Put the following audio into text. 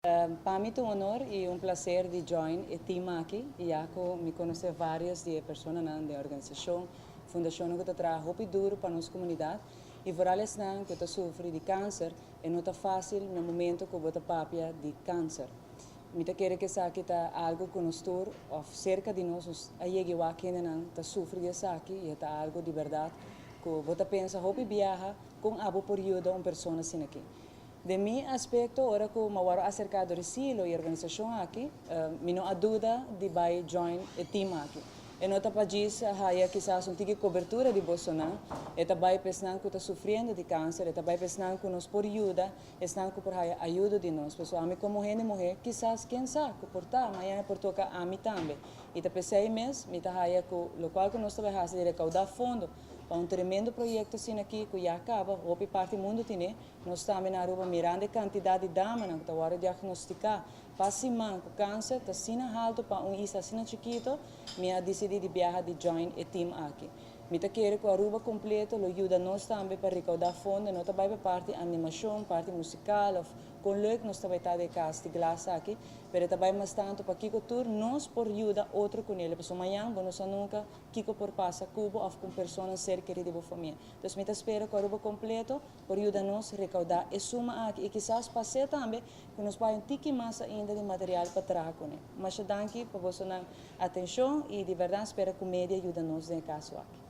Pa mi ta un honor y un placer di join e team aki, ya cu mi conoce varios di e personanan di organisacion, fundacion cu ta traha hopi duro pa nos comunidad y vooral esnan cu ta sufri di cancer. E no ta facil na momento cu bo ta papia di cancer. Mi ta kere cu esaki ta algo cu nos tur of cerca di nos a yega wak hendenan ta sufri di esaki y ta algo di berdad cu bo ta pensa hopi biaha con abo por yuda un persona asina aki. Den mi aspecto, ora cu mi a wordo acerca Silo y organisacion aki, mi no a duda di bay join e team aki. E no ta pa djis haya kisas un tiki cobertura di bosonan, e ta bay pa esnan cu ta sufriendo di cancer, e ta bay pa esnan cu nos por yuda, esnan cu por haya ayudo di nos. Pasobra ami como hende muher, kisas, ken sa, cu por ta, mañan por toca ami tambe. Y ta p'esey mes, mi ta haya cu locual cu nos ta bay haci di recauda fondo pa un tremendo proyecto asina aki, cu ya caba, hopi parti mundo tin, nos tambe na Aruba, mirando e cantidad di damanan cu ta wordo diagnostica pa siman cu cancer, ta asina halto pa un isla asina chikito, mi a dicidi di biaha di join e team aki. Mi ta kere cu Aruba completo lo yuda nos tambe pa recauda fondo, no ta bay pa parti animacion, parti musical, of con leuk nos tambe ta di cas di glas aki, pero tambe mas tanto pa kico tur nos por yuda otro cu ne, pasobra mañan, bo no sa nunca kico por pasa cu bo of cu persona ser keri di bo famia. Anto, mi ta spera cu Aruba completo por yuda nos recauda e suma aki y kisas pasa tambe cu nos bay un tiki mas ainda di material pa traha cu ne. Mas danki pa boso atencion y di berdad spera cu media yuda nos den e caso aki.